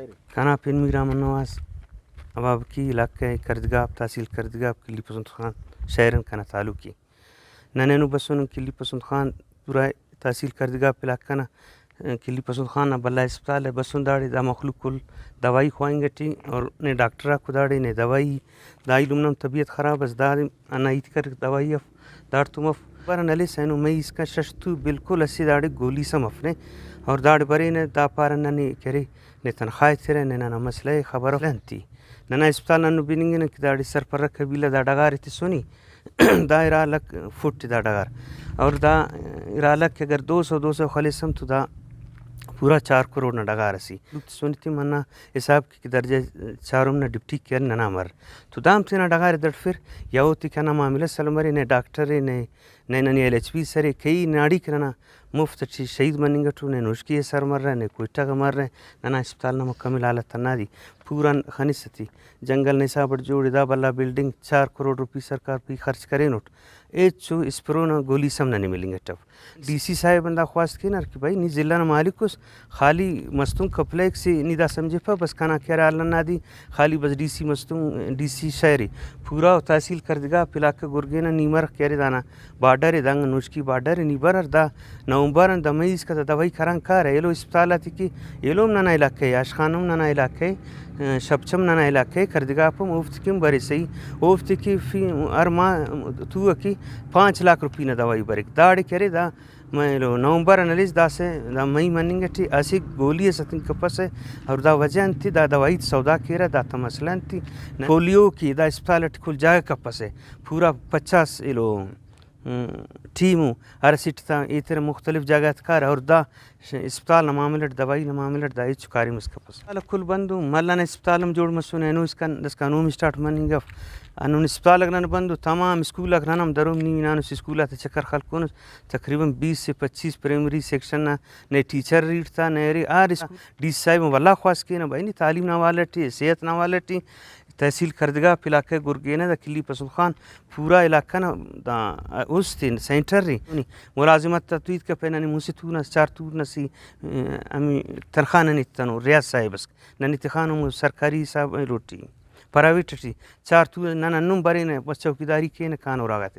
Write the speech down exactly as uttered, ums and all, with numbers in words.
کنا پن میر احمد نواز، اوابکی علاقہ کردگاپ، تحصیل کردگاپ، کلی پسند خان شہر ان کنا تعلق ءِ۔ نن اینو بسن کلی پسند خان پورا تحصیل کردگاپ علاقہ نا، کلی پسند خان نا بھلا اسپتال ءِ۔ بسن داڑے دا مخلوق کل دوائی خواہنگ ٹی اور نے ڈاکٹر آکو داڑے نے دوائی، دا ایلم نا ہم طبیعت خراب اس، دا ہندا ہیت کر دوائی اف داڑتون مف۔ پارہ نلیسہ اینو مئی اسکان شش تو بالکل اسہ داڑے گولی سم افنے اور داڑے برینہ دا پارہ ننے کرے نے تنخواہ ایترہ، نے ننا مسئلہ ءِ خبر اف انت ای۔ ننا اسپتال ہندن بننگنہ کہ داڑے سرپرہ قبیلہ دا ڈغار ءِ تسنے، دا ارا لکھ فٹ دا ڈغار، اور دا ارا لکھ اگر دو سو، دو سو خلیسہ ہم تو دا پورا چار کروڑ نا ڈغار اسے۔ لوک تسنے تے منا حساب کہ درجہ چارم نا ڈپٹی کیئر ننا مر۔ تو دا ہم تینا ڈغار ءِ دڑفر، یا اوتے کنا معاملہ سلو مرے، نے ڈاکٹر ءِ، نے، نے ننے ایل ایچ بی سر ءِ، کئی ناڑی کہ ننا مفت ٹی شہید مننگ اٹو، نے نوشکی ءِ سر مرہ، نے کوئٹہ غا مرہ، ننا اسپتال نا مکمل حالت ہندادے۔ پورا خنسہ تے جنگل نا حساب اٹ جوڑ ءِ، دا بھلا بلڈنگ چار کروڑ روپی سرکار پی خرچ کرینٹ، ہچو اسپرو نا گولی سم ننے ملنگ اٹو۔ ڈی سی صاحب ہندا خواست کینر کہ بھئی نی ضلع نا مالک اس، خالی مستونگ کپلیک سے نی دا سمجھپہ بس کنا کہ ارے حال ہندادے، خالی بس D C Mastung, D C شہر ءِ، پورا تحصیل کردگاپ علاقہ گرگین آ نی مرخ کہ ارے دانا بارڈر ءِ، دانگ نوشکی بارڈر ءِ، نی برر دا نومبر آن دا مئی اسکا دا دوائی کران کارہ۔ ایلو اسپتال آتے کہ ایلو ہم ننا علاقہ ءِ، آش خان ہم ننا علاقہ ءِ، شبچم ننا علاقہ ءِ، کردگاپ ہم اوفتے کن بریسہ ای، اوفتے کہ فی ہر ماہ تو کہ پانچ لاکھ روپی نا دوائی بریک۔ داڑے کہ ارے دا مہ ایلو نومبر آن ہلیس داسہ دا مئی مننگ ٹی اسہ گولی اس اتنگ کپسہ، اور دا وجہ انت ای؟ دا دوائی تے سودا کیرہ، داتا مسئلہ انت ای؟ پولیو کہ دا اسپتال ٹی کل جاگہ کپسہ، پورا پچاس ایلو ٹیم ءُ، ہر اسٹ تا ایترہ مختلف جاگہ غاتے کارہ، اور دا ش-، اسپتال نا معاملہ ٹی، دوائی نا معاملہ ٹی دا ہچو کاریم اس کپسہ۔ اسپتال آک کل بند ءُ، مل ئنا اسپتال ہم جوڑ مسنے، اینو اسکان داسکان ہوم اسٹارٹ مننگ اف۔ ہندن اسپتال آک نن بند ءُ، تمام اسکول آک نن ہم درو، نی ہنانس اسکول آتے چکر خلکونس، تقریباً بیس سے پچیس پرائمری سیکشن نا نے ٹیچر ریٹ تا، نے ارے ہر اسکول ڈی سی صاحب ہم ولدا خواست کینہ بھئی نی تعلیم نا حوالہ ٹی، صحت نا حوالہ ٹی، تحصیل کردگاپ علاقہ گرگین آ دا کلی پسند خان پورا علاقہ نا دا است ءِ سینٹر ءِ۔ نی ملازمت تا تو ہیت کپہ، ننے مسہ تون اس، چار تون اسے، ہمے تنخواہ ننے ایتنو ریاض صاحب اس، ننے تخانو سرکاری حساب ایلو ٹی، پرائیویٹ ٹی، چار تون نن ہندن برینہ، بس چوکیداری کینہ، کانو اراغاتے۔